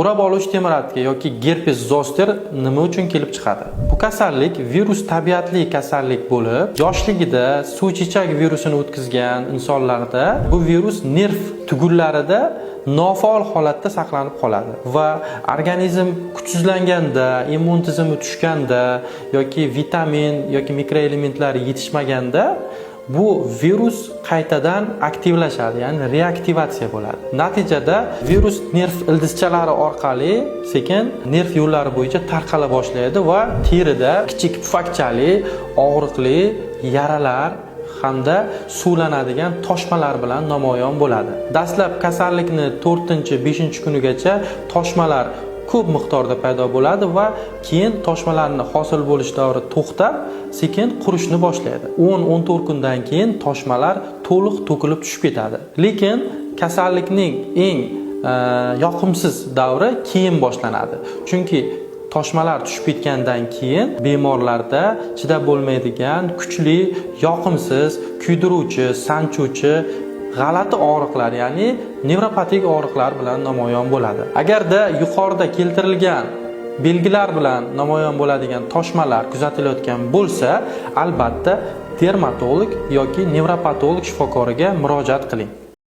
O'rab olish temiratiga yoki gerpes zoster nima uchun kelib chiqadi? Bu kasallik virus tabiatli kasallik bo'lib, yoshligida suvchechak virusini o'tkazgan insonlarda bu virus nerv tugunlarida nofaol holatda saqlanib qoladi va organizm kuchsizlanganda, immun tizimi tushganda yoki vitamin yoki mikroelementlar yetishmaganda bu virus qaytadan aktivlashadi, ya'ni reaktivatsiya bo'ladi. Natijada virus nerv ildizchalari orqali sekin nerv yo'llari bo'yicha tarqala boshlaydi va terida kichik pufakchali, og'riqli yaralar hamda suvlanadigan toshmalar bilan namoyon bo'ladi. Dastlab kasallikni 4-5-kunigacha toshmalar ko'p miqdorda paydo bo'ladi va keyin toshmalarni hosil bo'lish davri to'xtab, sekin qurishni boshlaydi. 10-14 kundan keyin toshmalar to'liq to'kilib tushib ketadi. Lekin kasallikning eng yoqimsiz davri keyin boshlanadi. Chunki toshmalar tushib ketgandan keyin bemorlarda chidab bo'lmaydigan kuchli, yoqimsiz, kuydiruvchi, sanchuvchi g'alati og'riqlar, ya'ni nevropatik og'riqlar bilan namoyon bo'ladi. Agarda yuqorida keltirilgan belgilar bilan namoyon bo'ladigan toshmalar kuzatilayotgan bo'lsa, albatta dermatolog yoki nevropatolog shifokoriga murojaat qiling.